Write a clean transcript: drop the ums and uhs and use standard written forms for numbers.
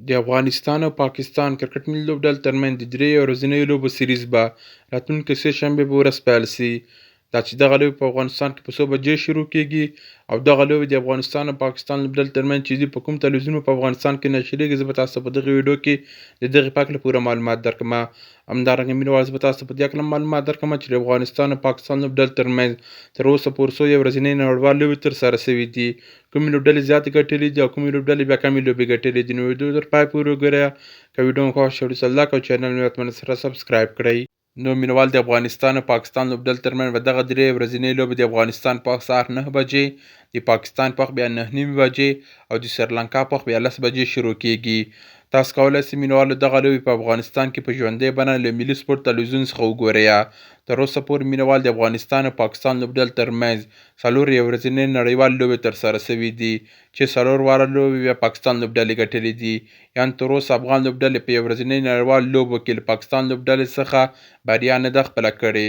د افغانستان او پاکستان کرکټ ملي لوبډلې ترمنځ د درېیو ورځنیو لوبو سیریز به راتلونکې سې شنبې په ورځ پیل شي. دا چې دغه لوبې په افغانستان کې په څو بجې شروع کیږي او دغه لوبې د افغانستان او پاکستان لوبډلې ترمنځ چې دي په کوم تلویزیون په افغانستان کې نشریږي، زه به تاسو ته په دغه ویډیو کې د دغې په هکله پوره معلومات درکړم. همدارنګه مینه زه به تاسو ته په دې هکله معلومات درکړم چې د افغانستان او پاکستان لوبډلې ترمنځ تر اوسه پورې څو یو ورځنۍ نړیوالې لوبې ترسره شوې دي، کومې لوبډلې زیاتې ګټلې دي او کومې لوبډلې بیا کمې لوبې ګټلې دي. نو ویډیو تر پای پورې وګورئ. که ویډیو مو خوښه شوه لایک او چینل مې حتماً سره سبسکرایب کړئ. نو مینوال د افغانستان او پاکستان لوبډلې ترمنځ به دغه درې ورځنۍ لوبې د افغانستان په وخت سهار 9 بجې، د پاکستان په وخت بیا 9:30 بجې او د سریلانکا په وخت بیا 10 بجې شروع کیږي. تاسو کولای شئ مینوالو دغه لوبې په افغانستان کې په ژوندۍ بڼه له ملي سپورټ تلویزیون څخه وګورئ. تر اوسه پورې مینوال د افغانستان او پاکستان لوبډلې ترمنځ څلور یو ورځنۍ نړیوالې لوبې ترسره شوې دي چې څلور واړه لوبې بیا پاکستان لوبډلې ګټلې دي. یعنې تر اوسه افغان لوبډلې په یو ورځنۍ نړیوالو لوبو کې له پاکستان لوبډلې څخه بریا نه ده خپله کړې.